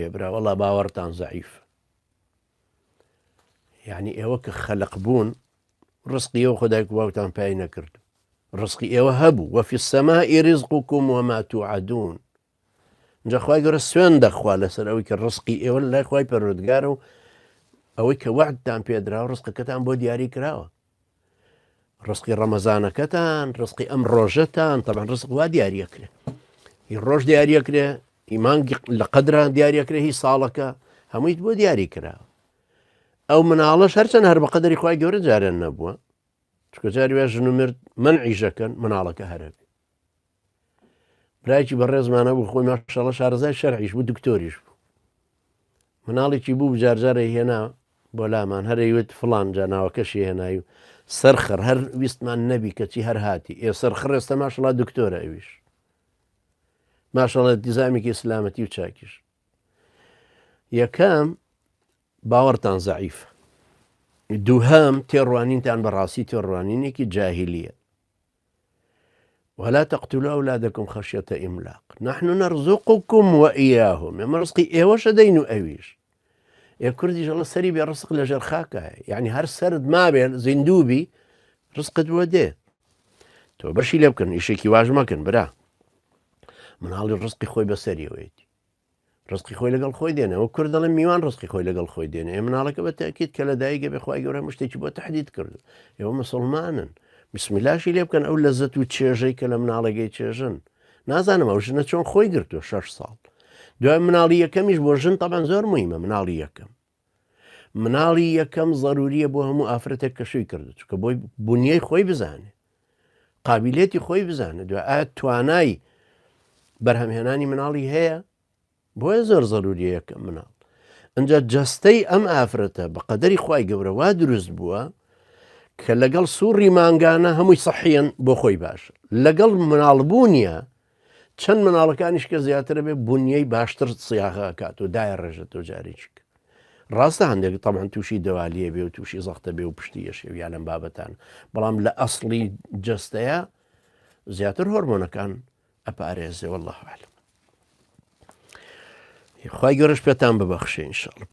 ئێ برا وەڵا باوەڕتان زەعیف یعنی ئێوە کە خەلق بوون ڕزقی ئێوە خۆ دایک و باوکتان پای نەکرد ڕزقی ئێوە هەبوو وفی السماء رزقكم وما توعدون جا خوای گەورە سوێن دەخوا لەسەر ئەوەی کە ڕزقی ئێوە لای خوای پەروەردگارە و ئەوەی کە وەعدتان پێدراوە ڕزقەکەتان بۆ دیاری کراوە ڕزقی ڕەمەزانەکەتان ڕزقی ئەم ڕۆژەتان تەبعەن ڕزق وا دیاریەکرێ هی ڕۆژ دیاریەکرێ هی مانگی لە قەدران دیاریەکرێ هی ساڵەکە هەموویت بۆ دیاری کراوە ئەو مناڵەش هەرچەند هەر بە قەدەری خوای گەورە جارێن نەبووە چکە جاری وێ ژن و مرد منعیژەکەن مناڵەکە هەرەبێ برایکی بەڕێزمانە بوو خۆی ماشەڵە شارەزای شەرعیش بوو دکتۆریش بوو مناڵێکی بوو جارجارە هێنا بۆ لامان هەرەیوت فلان جا ناوەکەشی هێنای و سەرخڕ هەر ویستمان نەبی کەچی هەر هاتی ئێ سەرخڕ ئێستا ماشەڵا دکتۆرە ئەویش ماشەڵە دیزامێکی ئیسلامەتی و چاکیش یەکەم باوەڕتان زەعیف دووهەم تێڕوانینتان بەڕاستی تێڕوانینێکی جاهلیە ولا تقتلوا أولادكم خشية إملاق نحن نرزقكم وإياهم ئێمە ڕزقی ئێوەش ئەدەین و ئەویش ئێ کوردیش ئەڵە سەری بێ ڕزق لەژێر خاکە یعنی هەر سەرت مابێ زیندوو بی ڕزقت بۆ دێ تۆ بەشی لێ بکەن ئیشێکی واش مەکەن برا مناڵی ڕزقی خۆی بەسەریەوەیەتی ڕزقی خۆی لەگەڵ خۆی دێنێ وەک کورد دەڵێن میوان ڕزقی خۆی لەگەڵ خۆی دێنێ ئێ مناڵەکە بە تاکید کە لە دایکە بێ خوای گەورە هەموو شتێکی بۆ تەحدید کردو ئێوە مسلمانن بسمیلاشی لێ بکەن ئەو لەزەت و چێژەی کە لە مناڵەکەی چێژن نازانم ئەو ژنە چۆن خۆی گرتووە شەش ساڵ دوای مناڵی یەکەمیش بۆ ژن تەبەن زۆر مهمە مناڵی یەکەم مناڵی یەکەم ضروریە بۆ هەموو ئافرەتێک کە شووی کردو چونکە بۆی بنیەی خۆی بزانێ قابلێتی خۆی بزانێت دوای ئایا توانای بەرهەمهێنانی مناڵی هەیە بۆیە زۆر زەروریە یەکەم مناڵ ئەجا جەستەی ئەم ئافرەتە بە قەدەری خوای گەورە وا دروست بووە کە لەگەڵ سوڕی مانگانە هەمووی سەحیەن بۆ خۆی باش لەگەڵ مناڵبوونیە چەند مناڵەکانیش کە زیاترە بێ بنیەی باشتر سیاغەکات و دایە ڕێژێتەوە جارێکی ڕاستە هەندێک تەبعەن تووشی دەوالیە بێ و تووشی زەختە بێ و پشتی یەشێ و یا لەم بابەتان بەڵام لە ئەسڵی جەستەیە زیاتر هۆرمۆنەکان ئەپارێزێ والله اعلم خوای گەورەش پێتان ببەخشێ ان شاء الله.